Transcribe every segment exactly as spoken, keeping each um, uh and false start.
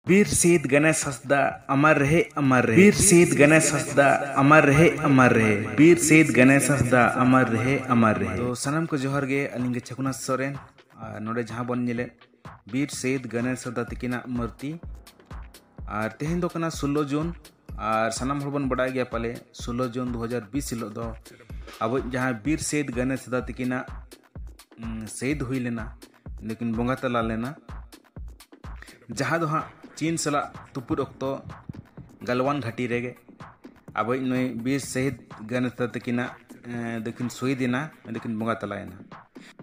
ᱵᱤᱨ ᱥᱤᱫ ᱜᱚᱱᱮᱥ ᱦᱟᱸᱥᱫᱟ ᱟᱢᱟᱨ ᱨᱮᱦᱮ ᱟᱢᱟᱨ ᱨᱮᱦᱮ ᱵᱤᱨ ᱥᱤᱫ ᱜᱚᱱᱮᱥ ᱦᱟᱸᱥᱫᱟ ᱟᱢᱟᱨ ᱨᱮᱦᱮ ᱟᱢᱟᱨ ᱨᱮᱦᱮ ᱵᱤᱨ ᱥᱤᱫ ᱜᱚᱱᱮᱥ ᱦᱟᱸᱥᱫᱟ ᱟᱢᱟᱨ ᱨᱮᱦᱮ ᱟᱢᱟᱨ ᱨᱮᱦᱮ ᱛᱚ ᱥᱟᱱᱟᱢ ᱠᱚ ᱡᱚᱦᱟᱨ ᱜᱮ᱾ ᱟᱹᱞᱤᱧ ᱜᱮ ᱪᱷᱟᱠᱩᱱᱟᱛᱷ ᱥᱚᱨᱮᱱ᱾ ᱟᱨ ᱱᱚᱰᱮ ᱡᱟᱦᱟᱸ ᱵᱚᱱ ᱧᱮᱞᱮᱫ ᱵᱤᱨ ᱥᱤᱫ ᱜᱚᱱᱮᱥ ᱦᱟᱸᱥᱫᱟ ᱛᱤᱠᱤᱱᱟᱜ ᱢᱩᱨᱛᱤ᱾ ᱟᱨ ᱛᱮᱦᱮᱧ ᱫᱚ ᱠᱟᱱᱟ ᱥᱳᱞᱞᱳ ᱡᱩᱱ᱾ ᱟᱨ ᱥᱟᱱᱟᱢ ᱦᱚᱲ ᱵᱚᱱ ᱵᱟᱰᱟᱭ ᱜᱮᱭᱟ ᱯᱟᱞᱮ ᱥᱳᱞᱞᱳ ᱡᱩᱱ ᱫᱩ ᱦᱟᱡᱟᱨ ᱵᱤᱥ ᱦᱤᱞᱳᱜ ᱫᱚ ᱟᱵᱚ ᱡᱟᱦᱟᱸ ᱵᱤᱨ ᱥᱤᱫ ᱜᱚᱱᱮᱥ ᱦᱟᱸᱥᱫᱟ ᱛᱤᱠᱤᱱᱟᱜ ᱩᱸ, ᱥᱟᱹᱦᱤᱫ ᱦᱩᱭ ᱞᱮᱱᱟ, ᱱᱩᱠᱤᱱ ᱵᱚᱸᱜᱟ ᱛᱟᱞᱟ ᱞᱮᱱᱟ, ᱡᱟᱦᱟᱸ ᱫᱚ ᱦᱟᱸᱜ ᱪᱤᱱ ᱥᱟᱞᱟᱜ ᱛᱩᱯᱩᱫ ᱚᱠᱛᱚ ᱜᱟᱞᱣᱟᱱ ᱜᱷᱟᱹᱴᱤ ᱨᱮᱜᱮ ᱟᱵᱚᱭᱤᱡ ᱱᱩᱭ ᱵᱤᱨ ᱥᱟᱹᱦᱤᱫ ᱜᱚᱱᱮᱥ ᱦᱟᱸᱥᱫᱟ ᱛᱟᱹᱠᱤᱱᱟᱜ, ᱮᱸ, ᱫᱚᱠᱤᱱ ᱥᱚᱦᱤᱫ ᱮᱱᱟ, ᱫᱚᱠᱤᱱ ᱵᱚᱸᱜᱟ ᱛᱟᱞᱟᱭᱮᱱᱟ᱾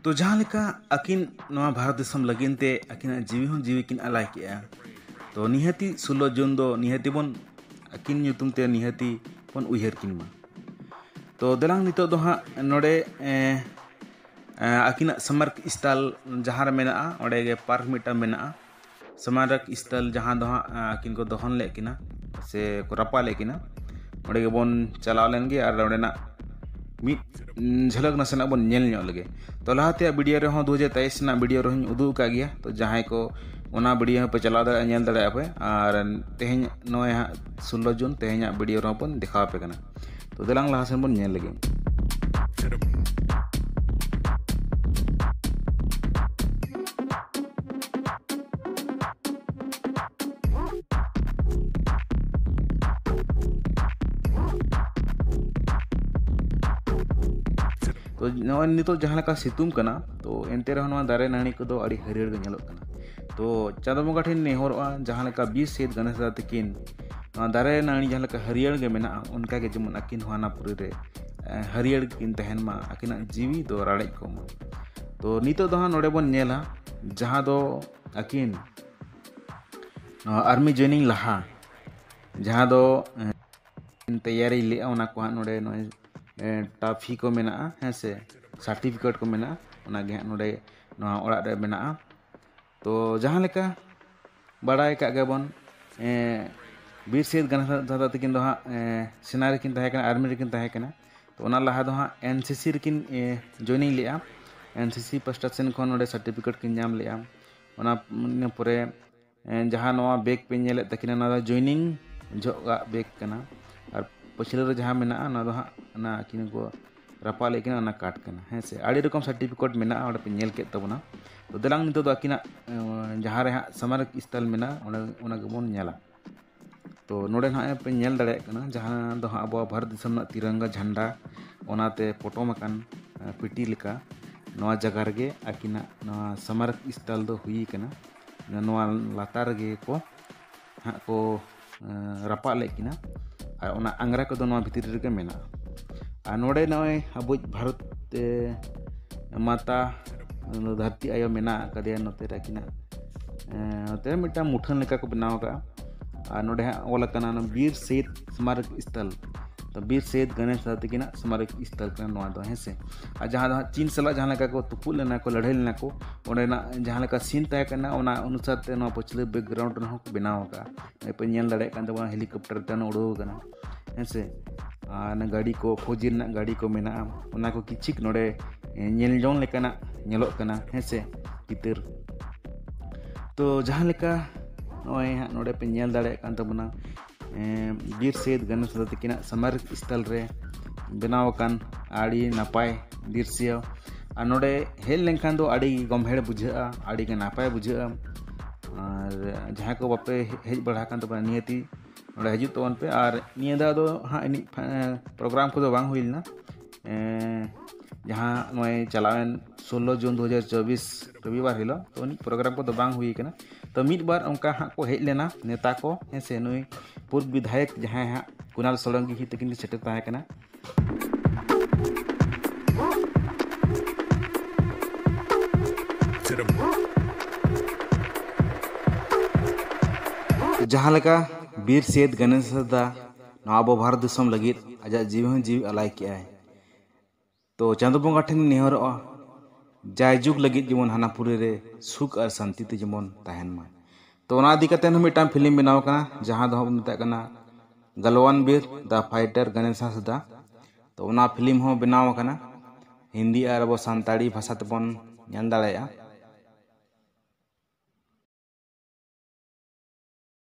ᱛᱚ ᱡᱟᱦᱟᱸ ᱞᱮᱠᱟ ᱟᱹᱠᱤᱱ ᱱᱚᱣᱟ ᱵᱷᱟᱨᱚᱛ ᱫᱤᱥᱚᱢ ᱞᱟᱹᱜᱤᱫ ᱛᱮ ᱟᱹᱠᱤᱱᱟᱜ ᱡᱤᱣᱤ ᱦᱚᱸ ᱡᱤᱣᱤ ᱠᱤᱱ ᱟᱞᱟᱭ ᱠᱮᱜᱼᱟ, ᱛᱚ ᱱᱤᱦᱟᱹᱛᱤ ᱥᱳᱞᱞᱳ ᱡᱩᱱ ᱫᱚ ᱱᱤᱦᱟᱹᱛᱤ ᱵᱚᱱ ᱟᱹᱠᱤᱱ ᱧᱩᱛᱩᱢ ᱛᱮ ᱱᱤᱦᱟᱹᱛᱤ ᱵᱚᱱ ᱩᱭᱦᱟᱹᱨ ᱠᱤᱱ ᱢᱟ᱾ ᱛᱚ ᱫᱮᱞᱟᱝ ᱱᱤᱛᱚᱜ ᱫᱚ ᱦᱟᱸᱜ ᱱᱚᱰᱮ, ᱮᱸ, ᱮᱸ, ᱟᱹᱠᱤᱱᱟᱜ ᱥᱢᱟᱨᱚᱠ ᱥᱛᱷᱚᱞ ᱡᱟᱦᱟᱸ ᱨᱮ ᱢᱮᱱᱟᱜᱼᱟ, ᱚᱸᱰᱮ ᱜᱮ ᱯᱟᱨᱠ ᱢᱤᱫᱴᱟᱝ ᱢᱮᱱᱟᱜᱼᱟ᱾ ᱥᱢᱟᱨᱚᱠ ᱥᱛᱷᱚᱞ ᱡᱟᱦᱟᱸ ᱫᱚ ᱦᱟᱸᱜ, ᱮᱸ, ᱟᱹᱠᱤᱱ ᱠᱚ ᱫᱚᱦᱚᱱ ᱞᱮᱫ ᱠᱤᱱᱟ ᱥᱮ ᱠᱚ ᱨᱟᱯᱟᱜ ᱞᱮᱫ ᱠᱤᱱᱟ, ᱚᱸᱰᱮ ᱜᱮᱵᱚᱱ ᱪᱟᱞᱟᱣ ᱞᱮᱱ ᱜᱮ ᱟᱨ ᱚᱸᱰᱮᱱᱟᱜ ᱢᱤᱫ, ᱩᱸ, ᱡᱷᱟᱞᱟᱠ ᱱᱟᱥᱮᱱᱟᱜ ᱵᱚᱱ ᱧᱮᱞ ᱧᱚᱜ ᱞᱮᱜᱮ᱾ ᱛᱚ ᱞᱟᱦᱟᱛᱮᱭᱟᱜ ᱵᱷᱤᱰᱤᱭᱳ ᱨᱮᱦᱚᱸ ᱫᱩ ᱦᱟᱡᱟᱨ ᱛᱮᱭᱤᱥ ᱨᱮᱱᱟᱜ ᱵᱷᱤᱰᱤᱭᱳ ᱨᱮᱦᱚᱸᱧ ᱩᱫᱩᱜ ᱟᱠᱟᱫ ᱜᱮᱭᱟ᱾ ᱛᱚ ᱡᱟᱦᱟᱸᱭ ᱠᱚ ᱚᱱᱟ ᱵᱷᱤᱰᱤᱭᱳ ᱦᱚᱸᱯᱮ ᱪᱟᱞᱟᱣ ᱫᱟᱲᱮᱭᱟᱜᱼᱟ, ᱧᱮᱞ ᱫᱟᱲᱮᱭᱟᱜᱼᱟ ᱯᱮ᱾ ᱟᱨ ᱛᱮᱦᱮᱧ ᱱᱚᱜᱼᱚᱭ ᱦᱟᱸᱜ ᱥᱳᱞᱞᱳ ᱡᱩᱱ ᱛᱮᱦᱮᱧᱟᱜ ᱵᱷᱤᱰᱤᱭᱳ ᱨᱮᱦᱚᱸ ᱵᱚᱱ ᱫᱮᱠᱷᱟᱣ ᱟᱯᱮ ᱠᱟᱱᱟ᱾ ᱛᱚ ᱫᱮᱞᱟᱝ ᱞᱟᱦᱟ ᱥᱮᱱ ᱵᱚᱱ ᱧᱮᱞ ᱞᱮᱜᱮ᱾ ᱛᱚ ᱱᱚᱜᱼᱚᱭ ᱱᱤᱛᱚᱜ ᱡᱟᱦᱟᱸ ᱞᱮᱠᱟ ᱥᱤᱛᱩᱝ ᱠᱟᱱᱟ, ᱛᱚ ᱮᱱᱛᱮ ᱨᱮᱦᱚᱸ ᱱᱚᱣᱟ ᱫᱟᱨᱮ ᱱᱟᱹᱲᱤ ᱠᱚᱫᱚ ᱟᱹᱰᱤ ᱦᱟᱹᱨᱭᱟᱹᱲ ᱜᱮ ᱧᱮᱞᱚᱜ ᱠᱟᱱᱟ᱾ ᱛᱚ ᱪᱟᱸᱫᱚ ᱵᱚᱸᱜᱟ ᱴᱷᱮᱱ ᱱᱮᱦᱚᱨᱚᱜᱼᱟ, ᱡᱟᱦᱟᱸ ᱞᱮᱠᱟ ᱵᱤᱨ ᱥᱤᱫ ᱜᱚᱱᱮᱥ ᱦᱟᱸᱥᱫᱟ ᱛᱟᱹᱠᱤᱱ ᱱᱚᱣᱟ ᱫᱟᱨᱮ ᱱᱟᱹᱲᱤ ᱡᱟᱦᱟᱸ ᱞᱮᱠᱟ ᱦᱟᱹᱨᱭᱟᱹᱲ ᱜᱮ ᱢᱮᱱᱟᱜᱼᱟ, ᱚᱱᱠᱟ ᱜᱮ ᱡᱮᱢᱚᱱ ᱟᱹᱠᱤᱱ ᱦᱚᱸ ᱦᱟᱱᱟ ᱯᱩᱨᱤ ᱨᱮ, ᱮ, ᱦᱟᱹᱨᱭᱟᱹᱲ ᱠᱤᱱ ᱛᱟᱦᱮᱱ ᱢᱟ, ᱟᱹᱠᱤᱱᱟᱜ ᱡᱤᱣᱤ ᱫᱚ ᱨᱟᱲᱮᱡ ᱠᱚᱜ ᱢᱟ᱾ ᱛᱚ ᱱᱤᱛᱚᱜ ᱫᱚ ᱦᱟᱸᱜ ᱱᱚᱰᱮ ᱵᱚᱱ ᱧᱮᱞᱟ, ᱡᱟᱦᱟᱸ ᱫᱚ ᱟᱹᱠᱤᱱ ᱱᱚᱣᱟ ᱟᱨᱢᱤ ᱡᱚᱭᱮᱱᱤᱝ ᱞᱟᱦᱟ ᱡᱟᱦᱟᱸ ᱫᱚ, ᱮ, ᱛᱮᱭᱟᱨᱤ ᱞᱮᱜᱼᱟ, ᱚᱱᱟ ᱠᱚ ᱦᱟᱸᱜ ᱱᱚᱰᱮ ᱱᱚᱜᱼᱚᱭ, ᱮ, ᱴᱟᱯᱷᱤ ᱠᱚ ᱢᱮᱱᱟᱜᱼᱟ, ᱦᱮᱸ ᱥᱮ, ᱥᱟᱨᱴᱤᱯᱷᱤᱠᱮᱴ ᱠᱚ ᱢᱮᱱᱟᱜᱼᱟ, ᱚᱱᱟ ᱜᱮ ᱦᱟᱸᱜ ᱱᱚᱰᱮ ᱱᱚᱣᱟ ᱚᱲᱟᱜ ᱨᱮ ᱢᱮᱱᱟᱜᱼᱟ᱾ ᱛᱚ ᱡᱟᱦᱟᱸ ᱞᱮᱠᱟ ᱵᱟᱲᱟᱭ ᱠᱟᱜ ᱜᱮᱵᱚᱱ, ᱮ, ᱵᱤᱨ ᱥᱤᱫ ᱜᱚᱱᱮᱥ ᱦᱟᱸᱥᱫᱟ ᱛᱟᱹᱠᱤᱱ ᱫᱚ ᱦᱟᱸᱜ, ᱮ, ᱥᱮᱱᱟ ᱨᱮᱠᱤᱱ ᱛᱟᱦᱮᱸ ᱠᱟᱱᱟ, ᱟᱨᱢᱤ ᱨᱮᱠᱤᱱ ᱛᱟᱦᱮᱸ ᱠᱟᱱᱟ᱾ ᱛᱚ ᱚᱱᱟ ᱞᱟᱦᱟ ᱫᱚ ᱦᱟᱸᱜ ᱮᱱ ᱥᱤ ᱥᱤ ᱨᱮᱠᱤᱱ, ᱮ, ᱡᱚᱭᱮᱱᱤᱝ ᱞᱮᱜᱼᱟ᱾ ᱮᱱ ᱥᱤ ᱥᱤ ᱯᱟᱥᱴᱟ ᱥᱮᱱ ᱠᱷᱚᱱ ᱱᱚᱰᱮ ᱥᱟᱨᱴᱤᱯᱷᱤᱠᱮᱴ ᱠᱤᱱ ᱧᱟᱢ ᱞᱮᱜᱼᱟ᱾ ᱚᱱᱟ, ᱤᱱᱟᱹ ᱯᱚᱨᱮ ᱮᱸ, ᱡᱟᱦᱟᱸ ᱱᱚᱣᱟ ᱵᱮᱜᱽ ᱯᱮ ᱧᱮᱞᱮᱫ ᱛᱟᱹᱠᱤᱱᱟ, ᱱᱚᱣᱟ ᱫᱚ ᱡᱚᱭᱱᱤᱝ ᱡᱚᱦᱚᱜᱟᱜ ᱵᱮᱜᱽ ᱠᱟᱱᱟ᱾ ᱟᱨ ᱯᱟᱹᱪᱷᱞᱟᱹ ᱨᱮ ᱡᱟᱦᱟᱸ ᱢᱮᱱᱟᱜᱼᱟ, ᱚᱱᱟ ᱫᱚ ᱦᱟᱸᱜ ᱚᱱᱟ ᱟᱹᱠᱤᱱ ᱠᱚ ᱨᱟᱯᱟᱜ ᱞᱮᱫ ᱠᱤᱱᱟ, ᱚᱱᱟ ᱠᱟᱴ ᱠᱟᱱᱟ᱾ ᱦᱮᱸ ᱥᱮ, ᱟᱹᱰᱤ ᱨᱚᱠᱚᱢ ᱥᱟᱨᱴᱤᱯᱷᱤᱠᱮᱴ ᱢᱮᱱᱟᱜᱼᱟ, ᱚᱸᱰᱮ ᱯᱮ ᱧᱮᱞ ᱠᱮᱫ ᱛᱟᱵᱚᱱᱟ᱾ ᱛᱚ ᱫᱮᱞᱟᱝ ᱱᱤᱛᱚᱜ ᱫᱚ ᱟᱹᱠᱤᱱᱟᱜ ᱮᱸ, ᱡᱟᱦᱟᱸ ᱨᱮ ᱦᱟᱸᱜ ᱥᱢᱟᱨᱚᱠ ᱥᱛᱷᱚᱞ ᱢᱮᱱᱟᱜᱼᱟ, ᱚᱸᱰᱮ ᱚᱱᱟ ᱜᱮᱵᱚᱱ ᱧᱮᱞᱟ᱾ ᱛᱚ ᱱᱚᱰᱮ ᱱᱟᱦᱟᱜ ᱯᱮ ᱧᱮᱞ ᱫᱟᱲᱮᱭᱟᱜ ᱠᱟᱱᱟ, ᱡᱟᱦᱟᱸ ᱫᱚ ᱦᱟᱸᱜ ᱟᱵᱚᱣᱟᱜ ᱵᱷᱟᱨᱚᱛ ᱫᱤᱥᱚᱢ ᱨᱮᱱᱟᱜ ᱛᱤᱨᱚᱝᱜᱟ ᱡᱷᱟᱱᱰᱟ ᱚᱱᱟᱛᱮ ᱯᱚᱴᱚᱢ ᱟᱠᱟᱱ ᱮᱸ, ᱯᱤᱴᱤ ᱞᱮᱠᱟ, ᱱᱚᱣᱟ ᱡᱟᱭᱜᱟ ᱨᱮᱜᱮ ᱟᱹᱠᱤᱱᱟᱜ ᱱᱚᱣᱟ ᱥᱢᱟᱨᱚᱠ ᱥᱛᱷᱚᱞ ᱫᱚ ᱦᱩᱭ ᱠᱟᱱᱟ᱾ ᱱᱚᱣᱟ ᱞᱟᱛᱟᱨ ᱨᱮᱜᱮ ᱠᱚ ᱦᱟᱸᱜ ᱠᱚ ᱮᱸ, ᱨᱟᱯᱟᱜ ᱞᱮᱫ ᱠᱤᱱᱟ᱾ ᱟᱨ ᱚᱱᱟ ᱟᱝᱜᱽᱨᱟ ᱠᱚᱫᱚ ᱱᱚᱣᱟ ᱵᱷᱤᱛᱨᱤ ᱨᱮᱜᱮ ᱢᱮᱱᱟᱜᱼᱟ᱾ ᱟᱨ ᱱᱚᱰᱮ ᱱᱚᱜᱼᱚᱭ ᱟᱵᱚᱭᱤᱡ ᱵᱷᱟᱨᱚᱛ ᱮ, ᱢᱟᱛᱟ ᱫᱷᱟᱹᱨᱛᱤ ᱟᱭᱳ ᱢᱮᱱᱟᱜ ᱟᱠᱟᱫᱮᱭᱟ ᱱᱚᱛᱮ ᱨᱮ ᱟᱹᱠᱤᱱᱟᱜ ᱮᱸ, ᱱᱚᱛᱮ ᱨᱮ ᱢᱤᱫᱴᱟᱝ ᱢᱩᱴᱷᱟᱹᱱ ᱞᱮᱠᱟ ᱠᱚ ᱵᱮᱱᱟᱣ ᱟᱠᱟᱫᱼᱟ᱾ ᱟᱨ ᱱᱚᱰᱮ ᱦᱟᱸᱜ ᱚᱞ ᱟᱠᱟᱱᱟ ᱚᱱᱟ ᱵᱤᱨ ᱥᱮᱫ ᱥᱢᱟᱨᱚᱠ ᱥᱛᱷᱚᱞ᱾ ᱛᱚ ᱵᱤᱨ ᱥᱮᱫ ᱜᱚᱱᱮᱥ ᱫᱟ ᱛᱟᱹᱠᱤᱱᱟᱜ ᱥᱢᱟᱨᱚᱠ ᱥᱛᱷᱚᱞ ᱠᱟᱱᱟ ᱱᱚᱣᱟ ᱫᱚ, ᱦᱮᱸ ᱥᱮ᱾ ᱟᱨ ᱡᱟᱦᱟᱸ ᱫᱚ ᱦᱟᱸᱜ ᱪᱤᱱ ᱥᱟᱞᱟᱜ ᱡᱟᱦᱟᱸ ᱞᱮᱠᱟ ᱠᱚ ᱛᱩᱯᱩᱫ ᱞᱮᱱᱟ ᱠᱚ, ᱞᱟᱹᱲᱦᱟᱹᱭ ᱞᱮᱱᱟ ᱠᱚ, ᱚᱸᱰᱮᱱᱟᱜ ᱡᱟᱦᱟᱸ ᱞᱮᱠᱟ ᱥᱤᱱ ᱛᱟᱦᱮᱸ ᱠᱟᱱᱟ, ᱚᱱᱟ ᱚᱱᱩᱥᱟᱨ ᱛᱮ ᱱᱚᱣᱟ ᱯᱟᱹᱪᱷᱞᱟᱹ ᱵᱮᱠᱜᱨᱟᱣᱩᱱᱰ ᱨᱮᱦᱚᱸ ᱠᱚ ᱵᱮᱱᱟᱣ ᱟᱠᱟᱫᱼᱟ᱾ ᱱᱚᱜᱼᱚᱭ ᱯᱮ ᱧᱮᱞ ᱫᱟᱲᱮᱭᱟᱜ ᱠᱟᱱ ᱛᱟᱵᱚᱱᱟ, ᱦᱮᱞᱤᱠᱚᱯᱴᱟᱨ ᱛᱮ ᱚᱱᱟ ᱩᱰᱟᱹᱣ ᱟᱠᱟᱱᱟ, ᱦᱮᱸ ᱥᱮ᱾ ᱟᱨ ᱚᱱᱟ ᱜᱟᱹᱰᱤ ᱠᱚ, ᱯᱷᱳᱡᱤ ᱨᱮᱱᱟᱜ ᱜᱟᱹᱰᱤ ᱠᱚ ᱢᱮᱱᱟᱜᱼᱟ, ᱚᱱᱟ ᱠᱚ ᱠᱤᱪᱷᱤᱠ ᱱᱚᱰᱮ ᱧᱮᱞ ᱡᱚᱝ ᱞᱮᱠᱟᱱᱟᱜ ᱧᱮᱞᱚᱜ ᱠᱟᱱᱟ, ᱦᱮᱸ ᱥᱮ, ᱪᱤᱛᱟᱹᱨ᱾ ᱛᱚ ᱡᱟᱦᱟᱸ ᱞᱮᱠᱟ ᱱᱚᱜᱼᱚᱭ ᱦᱟᱸᱜ ᱱᱚᱰᱮ ᱯᱮ ᱧᱮᱞ ᱫᱟᱲᱮᱭᱟᱜ ᱠᱟᱱ ᱛᱟᱵᱚᱱᱟ, ᱮᱸ, ᱵᱤᱨ ᱥᱮᱫ ᱜᱟᱱᱮᱥ ᱫᱟᱫᱟ ᱛᱟᱹᱠᱤᱱᱟᱜ ᱥᱢᱟᱨᱚᱠ ᱥᱛᱷᱚᱞ ᱨᱮ ᱵᱮᱱᱟᱣ ᱟᱠᱟᱱ ᱟᱹᱰᱤ ᱱᱟᱯᱟᱭ ᱫᱨᱤᱥᱥᱚ᱾ ᱟᱨ ᱱᱚᱰᱮ ᱦᱮᱡ ᱞᱮᱱᱠᱷᱟᱱ ᱫᱚ ᱟᱹᱰᱤ ᱜᱚᱢᱦᱮᱲ ᱵᱩᱡᱷᱟᱹᱜᱼᱟ, ᱟᱹᱰᱤ ᱜᱮ ᱱᱟᱯᱟᱭ ᱵᱩᱡᱷᱟᱹᱜᱼᱟ᱾ ᱟᱨ ᱡᱟᱦᱟᱸᱭ ᱠᱚ ᱵᱟᱯᱮ ᱦᱮᱡ ᱵᱟᱲᱟ ᱟᱠᱟᱱ ᱛᱟᱵᱚᱱᱟ, ᱱᱤᱦᱟᱹᱛᱤ ᱱᱚᱰᱮ ᱦᱤᱡᱩᱜ ᱛᱟᱵᱚᱱ ᱯᱮ᱾ ᱟᱨ ᱱᱤᱭᱟᱹ ᱫᱷᱟᱣ ᱫᱚ ᱦᱟᱸᱜ ᱮᱱᱮᱡ ᱯᱨᱳᱜᱨᱟᱢ ᱠᱚᱫᱚ ᱵᱟᱝ ᱦᱩᱭ ᱞᱮᱱᱟ᱾ ᱮᱸ, ᱡᱟᱦᱟᱸ ᱱᱚᱜᱼᱚᱭ ᱪᱟᱞᱟᱣᱮᱱ ᱥᱳᱞᱞᱳ ᱡᱩᱱ ᱫᱩ ᱦᱟᱡᱟᱨ ᱪᱚᱵᱵᱤᱥ ᱨᱚᱵᱤᱵᱟᱨ ᱦᱤᱞᱳᱜ, ᱛᱚ ᱩᱱᱤ ᱯᱨᱳᱜᱨᱟᱢ ᱠᱚᱫᱚ ᱵᱟᱝ ᱦᱩᱭ ᱠᱟᱱᱟ᱾ ᱛᱚ ᱢᱤᱫ ᱵᱟᱨ ᱚᱱᱠᱟ ᱦᱟᱸᱜ ᱠᱚ ᱦᱮᱡ ᱞᱮᱱᱟ ᱱᱮᱛᱟ ᱠᱚ, ᱦᱮᱸ ᱥᱮ, ᱱᱩᱭ ᱯᱩᱨᱵ ᱵᱤᱫᱷᱟᱭᱚᱠ ᱡᱟᱦᱟᱸᱭ ᱦᱟᱸᱜ ᱠᱩᱱᱟᱞ ᱥᱚᱲᱚᱝᱜᱤ ᱛᱟᱹᱠᱤᱱ ᱠᱤᱱ ᱥᱮᱴᱮᱨ ᱛᱟᱦᱮᱸ ᱠᱟᱱᱟ᱾ ᱡᱟᱦᱟᱸ ᱞᱮᱠᱟ ᱵᱤᱨ ᱥᱤᱫ ᱜᱟᱱᱮᱥ ᱦᱟᱸᱥᱫᱟ ᱱᱚᱣᱟ ᱟᱵᱚ ᱵᱷᱟᱨᱚᱛ ᱫᱤᱥᱚᱢ ᱞᱟᱹᱜᱤᱫ ᱟᱡᱟᱜ ᱡᱤᱣᱤ ᱦᱚᱸ ᱡᱤᱣᱤ ᱟᱞᱟᱭ ᱠᱮᱜᱼᱟᱭ, ᱛᱚ ᱪᱟᱸᱫᱚ ᱵᱚᱸᱜᱟ ᱴᱷᱮᱱ ᱱᱮᱦᱚᱨᱚᱜᱼᱟ, ᱡᱟᱭᱡᱩᱜᱽ ᱞᱟᱹᱜᱤᱫ ᱡᱮᱢᱚᱱ ᱦᱟᱱᱟ ᱯᱩᱨᱤ ᱨᱮ ᱥᱩᱠ ᱟᱨ ᱥᱟᱱᱛᱤ ᱛᱮ ᱡᱮᱢᱚᱱ ᱛᱟᱦᱮᱱ ᱢᱟ᱾ ᱛᱚ ᱚᱱᱟ ᱤᱫᱤ ᱠᱟᱛᱮ ᱦᱚᱸ ᱢᱤᱫᱴᱟᱝ ᱯᱷᱤᱞᱢ ᱵᱮᱱᱟᱣ ᱠᱟᱱᱟ, ᱡᱟᱦᱟᱸ ᱫᱚ ᱦᱟᱸᱜ ᱵᱚᱱ ᱢᱮᱛᱟᱜ ᱠᱟᱱᱟ ᱜᱟᱞᱣᱟᱱ ᱵᱤᱨ, ᱫᱟ ᱯᱷᱟᱭᱴᱟᱨ ᱜᱟᱱᱮᱥ ᱦᱟᱸᱥᱫᱟ᱾ ᱛᱚ ᱚᱱᱟ ᱯᱷᱤᱞᱢ ᱦᱚᱸ ᱵᱮᱱᱟᱣ ᱟᱠᱟᱱᱟ, ᱦᱤᱱᱫᱤ ᱟᱨ ᱟᱵᱚ ᱥᱟᱱᱛᱟᱲᱤ ᱵᱷᱟᱥᱟ ᱛᱮᱵᱚᱱ ᱧᱮᱞ ᱫᱟᱲᱮᱭᱟᱜᱼᱟ᱾